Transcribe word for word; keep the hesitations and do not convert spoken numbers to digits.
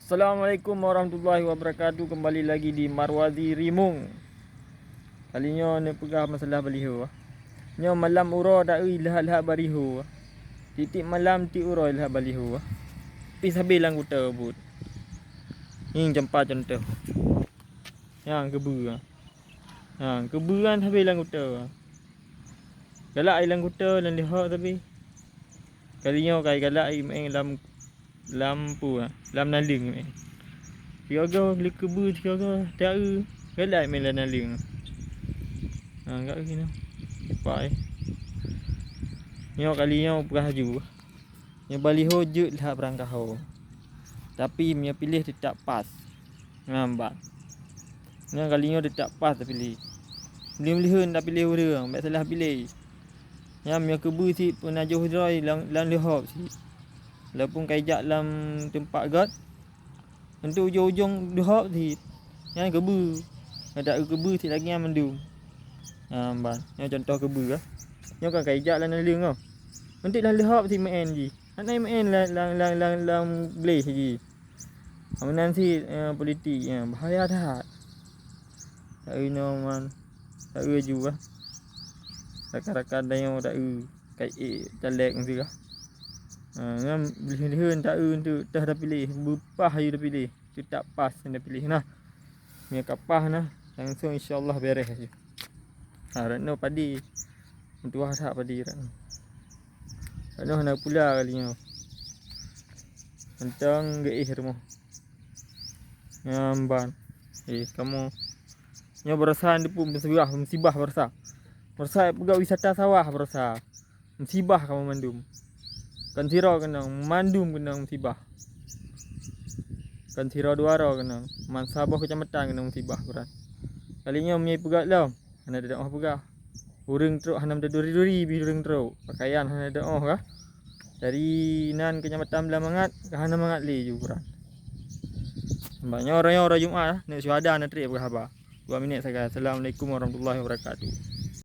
Assalamualaikum warahmatullahi wabarakatuh. Kembali lagi di Marwazi Rimung. Kali nyoe neupeugah masalah baliho. Nyoe malam uroe taeu lheuh-lheuh baliho. Tiep-tiep malam tiep uroe lheuh baliho. Pih sabe lam kuta buet. Nyoe campa contoh. Nyang keubeu. Ha, keubeu kan sabe lam kuta. Galak ai lam kuta lam leuhok sabe. Kali nyoe kai galak ai meu'en lam lam peue, lam naleueng meu'en. Sigoe-goe lé keubeu, sigoe-goe taeu, galak meu'en lam naleueng. Ha, gak keunoe. Pai. Nyoe kali nyoe peugah laju. Nyoe baliho jeuet lheuh barangkaho. Tapi meunyoe piléh teutap pas. Nyan ban. Nyan kali nyoe teutap pas tapiléh. Lheuh-lheuh tapiléh ureueng, bèk salah piléh. Nyan meunyoe keubeu cit peunajoh droe lam, lam leuhop cit. Walaupun kai jak lam teumpat göt, untuk ujong-ujong leuhop cit. Nyan keubeu. Nyan taeu keubeu cit lagèe nyan mandum. Nyan ban. Nyoe contoh keubeu ah. Nyoe kan kai jak lam naleueng oh. Untuk lam leuhop cit meu'en jih. Hana meu'en lam, lam, lam, lam, lam bléh jih. Meunan cit, eh, politik, eh, bahaya that. Taeu nyoe man, taeu laju ah. Rakan-rakan tanyoe taeu, kai ék caleg meusigoe. Ha, nyan lheuh-lheuh taeu untuk teuh tapiléh, beupah laju tapiléh, teutap pas nyang tapiléh nah. Meunyoe ka pas nah, langsung insya Allah bèrèh laju. Ha, rot nyoe padi. Meutuah that padi rot nyoe. Rot nyoe hana pula kali nyoe. Mantong geuéh rumoh. Nyan ban. Eh, kamoe. Nyoe baroesa deupeu musibah, musibah baroesa. Baroesa peugah wisata sawah baroesa. Musibah kamoe mandum. Kon sidroe keunong, mandum keunong musibah. Kon sidroe dua droe keunong, man saboh keucamatan keunong musibah, brat. Kali nyoe meunyoe peugah lom, hana teudoh peugah. Ureueng trok hana meuduri-duri bih ureueng trok. Pakaian hana teudoh kah. Dari nan keucamatan Blang Mangat ka hana mangat lé ju, brat. Nyoe uroe, nyoe uroe Jumat, neuk syuhada na trép peugah haba. Dua minèt sagai. Assalamualaikum warahmatullahi wabarakatuh.